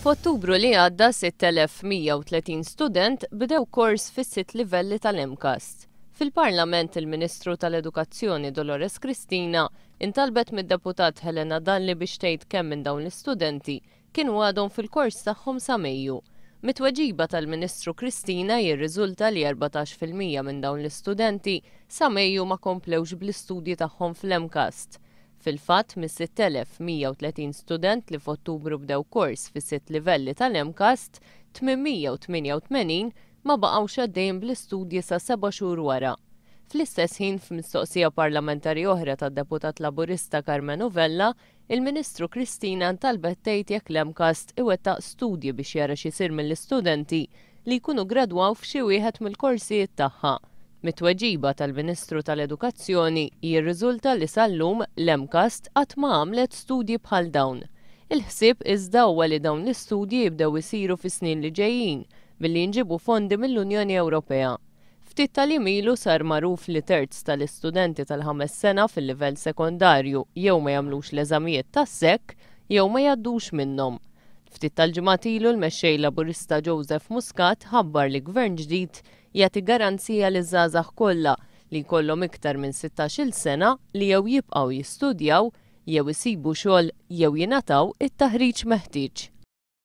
F'Ottubru li għadda 6,130 student bdew kors fis-sitt livelli tal-MCAST. Fil-Parlament il-Ministru tal-Edukazzjoni Dolores Cristina intalbet mid-Deputat Helena Dalli biex tgħid kemm minn dawn l-istudenti kienu għadhom fil-kors tagħhom sa Mejju. Mit-tweġiba tal-Ministru Cristina jirriżulta li 14% minn dawn l-istudenti sa Mejju ma komplewx bl-istudji tagħhom fl-MCAST. Fil-fatt, mis-6,130 student li f'Ottubru bdew kors fis-sitt livelli tal-MCAST, 888 ma baqgħux għaddejjin bl-istudji sa seba' xhur wara. Fl-istess ħin, f'mistoqsija parlamentari oħra tad-Deputat Laburista Karmenu Vella, il-Ministru Cristina ntalbet tgħid jekk l-MCAST iwettaq studji biex jara x'isir mill-istudenti li jkunu ggradwaw f'xi wieħed mill-korsijiet tagħha. Mit-tweġiba tal-Ministru tal-Edukazzjoni jirriżulta li sal-lum l-MCAST qatt ma għamlet studji bħal dawn. Il-ħsieb iżda huwa li dawn l-istudji jibdew isiru fis-snin li ġejjin billi jinġiebu fondi mill-Unjoni Ewropea. Ftit tal-jiem ilu sar magħruf li terz tal-istudenti tal-ħames sena fil-livell sekondarju jew ma jagħmlux l-eżamijiet tas-SEC jew ma jgħaddux minnhom. Ftit tal-ġimgħat ilu l-Mexxej Laburista Joseph Muscat ħabbar li Gvern ġdid jagħti garanzija liż-żgħażagħ kollha li jkollhom iktar minn 16-il sena li jew jibqgħu jistudjaw jew isibu xogħol jew jingħataw it-taħriġ meħtieġ.